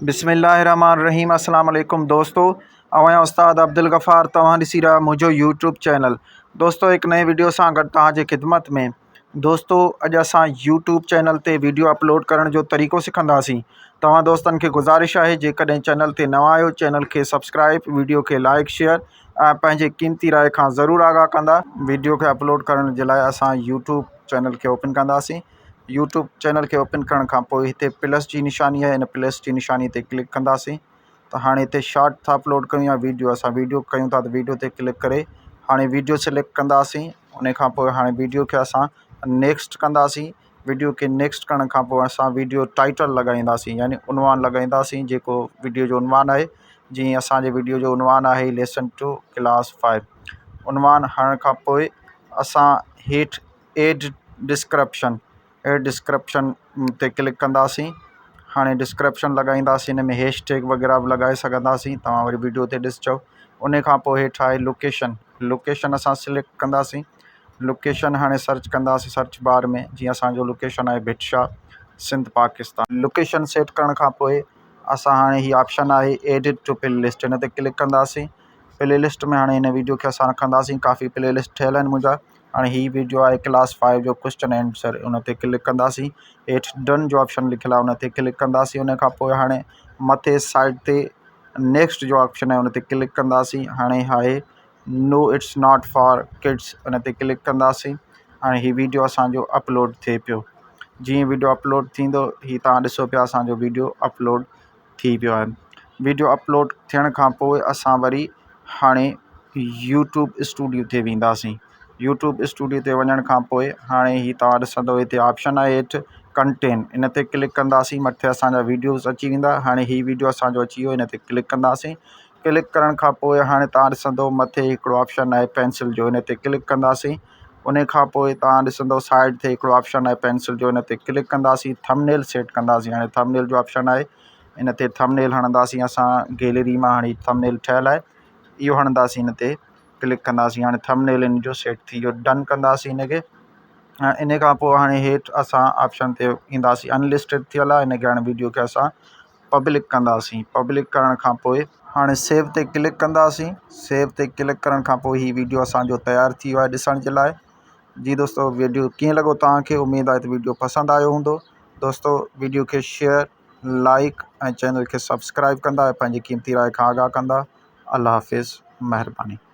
بسم الله الرحمن الرحيم السلام عليڪم دوستو اوهان جا استاد عبدالغفار توهان ڏسي رهيا منهنجو يوٽيوب چينل دوستو هڪ نئين وڊيو سان گڏ توهان جي خدمت ۾ دوستو اڄ اسان يوٽيوب چينل تي وڊيو اپلوڊ ڪرڻ جو طريقو سکنداسين توهان دوستن کي گذارش آهي جيڪڏهن چينل تي نوان آهيو چينل کي سبسڪرائب وڊيو کي لائڪ شيئر ۽ پنهنجي قيمتي راء کان ضرور آگاهه ڪندا. وڊيو کي اپلوڊ ڪرڻ جي لاء اسان يوٽيوب چينل کي اوپن ڪنداسين يوٽيوب چينل کي اوپن ڪرڻ کان پوء هتي پلس جي نشاني آهي ان پلس جي نشاني تي ڪلڪ ڪنداسين ته هاڻي هتي شارٽ ٿا اپلوڊ ڪيون يا ويڊيو اسان ويڊيو ڪيون ٿا ته ويڊيو تي ڪلڪ ڪري هاڻي ويڊيو سليڪٽ ڪنداسين ان کان پوء هاڻي ويڊيو کي اسان نيڪسٽ ڪنداسين ويڊيو کي نيڪسٽ ڪرڻ کان پوء اسان ويڊيو ٽائٽل لڳائينداسين يعني عنوان لڳائينداسين جيڪو ويڊيو جو عنوان آهي جيئن اسانجي ويڊيو جو عنوان آهي ليسن ٽو ڪلاس فائيو عنوان هڻڻ کان پوء اسان هيٺ ايڊ ڊسڪرپشن ايڊ ڊسڪرپشن تي ڪلڪ ڪنداسين هاڻي ڊسڪرپشن لڳائينداسين ان ۾ هيش ٽيگ وغيره به لڳائي سگهنداسين توهان وري وڊيو تي ڏسجو ان کان پوءِ هيٺ آهي لوڪيشن لوڪيشن اسان سليڪٽ ڪنداسين لوڪيشن هاڻي سرچ ڪنداسين سرچ بار ۾ جيئن اسانجو لوڪيشن آهي ڀٽ شاهه سنڌ پاڪستان لوڪيشن سيٽ ڪرڻ کان پوءِ اسان هاڻي هي آپشن آهي ايڊٽ ٽو پلي لسٽ هن تي ڪلڪ ڪنداسين پلي لسٽ ۾ هاڻي هن وڊيو کي اسان رکنداسين ڪافي پلي لسٽ ٺهيل آهن منهنجا هاڻي هي وڊيو آهي ڪلاس فائيو جو ڪوئسچن آنسر ان تي ڪلڪ ڪنداسين هيٺ ڊن جو آپشن لکيل آهي ان تي ڪلڪ ڪنداسين ان کان پوء هاڻي مٿي سائيڊ تي نيڪسٽ جو آپشن آهي ان تي ڪلڪ ڪنداسين هاڻي آهي no it's not for kids ان تي ڪلڪ ڪنداسين هاڻي هي وڊيو اسانجو اپلوڊ ٿئي پيو جيئن وڊيو اپلوڊ ٿيندو هي تان ڏسو پيا اسانجو وڊيو اپلوڊ ٿي ويو آهي وڊيو اپلوڊ ٿيڻ کان پوءِ اسان وري هاڻي يوٽيوب اسٽوڊيو تي وينداسين يوٽيوب اسٽوڊيو تي وڃڻ کان پوءِ هاڻي هي توهان ڏسندو هتي آپشن آهي هيٺ ڪنٽين ان تي ڪلڪ ڪنداسين مٿي اسانجا وڊيوز اچي ويندا هاڻي هي وڊيو اسانجو اچي ويو ان تي ڪلڪ ڪنداسين ڪلڪ ڪرڻ کان پوءِ هاڻي توهان ڏسندو مٿي هڪڙو آپشن آهي پينسل جو ان تي ڪلڪ ڪنداسين ان کان پوءِ توهان ڏسندو سائيڊ تي هڪڙو آپشن آهي پينسل جو ان تي ڪلڪ ڪنداسين ٿمب نيل سيٽ ڪنداسين هاڻي ٿمب نيل جو آپشن آهي ان تي ٿمب نيل هڻنداسين اسان گيلري مان هاڻي ٿمب نيل ٺهيل آهي اهو هڻنداسين ان تي ڪلڪ ڪنداسين هاڻي ٿمب نيل ان جو سيٽ ٿي ويو ڊن ڪنداسين ان کي ۽ ان کان پوءِ هاڻي هيٺ اسان آپشن تي اينداسين انلسٽيڊ ٿيل آهي ان کي هاڻي وڊيو کي اسان پبلڪ ڪنداسين پبلڪ ڪرڻ کان پوءِ هاڻي سيو تي ڪلڪ ڪنداسين سيو تي ڪلڪ ڪرڻ کان پوءِ هي ويڊيو اسانجو تيار ٿي ويو آهي ڏسڻ جي لاءِ جي دوستو ويڊيو ڪيئن لڳو توهان کي اميد آهي ته ويڊيو پسند آيو هوندو دوستو ويڊيو کي شيئر لائڪ ۽ چينل کي سبسڪرائب ڪندا ۽ پنهنجي قيمتي راءِ کان آگاهه ڪندا الله حافظ مهرباني.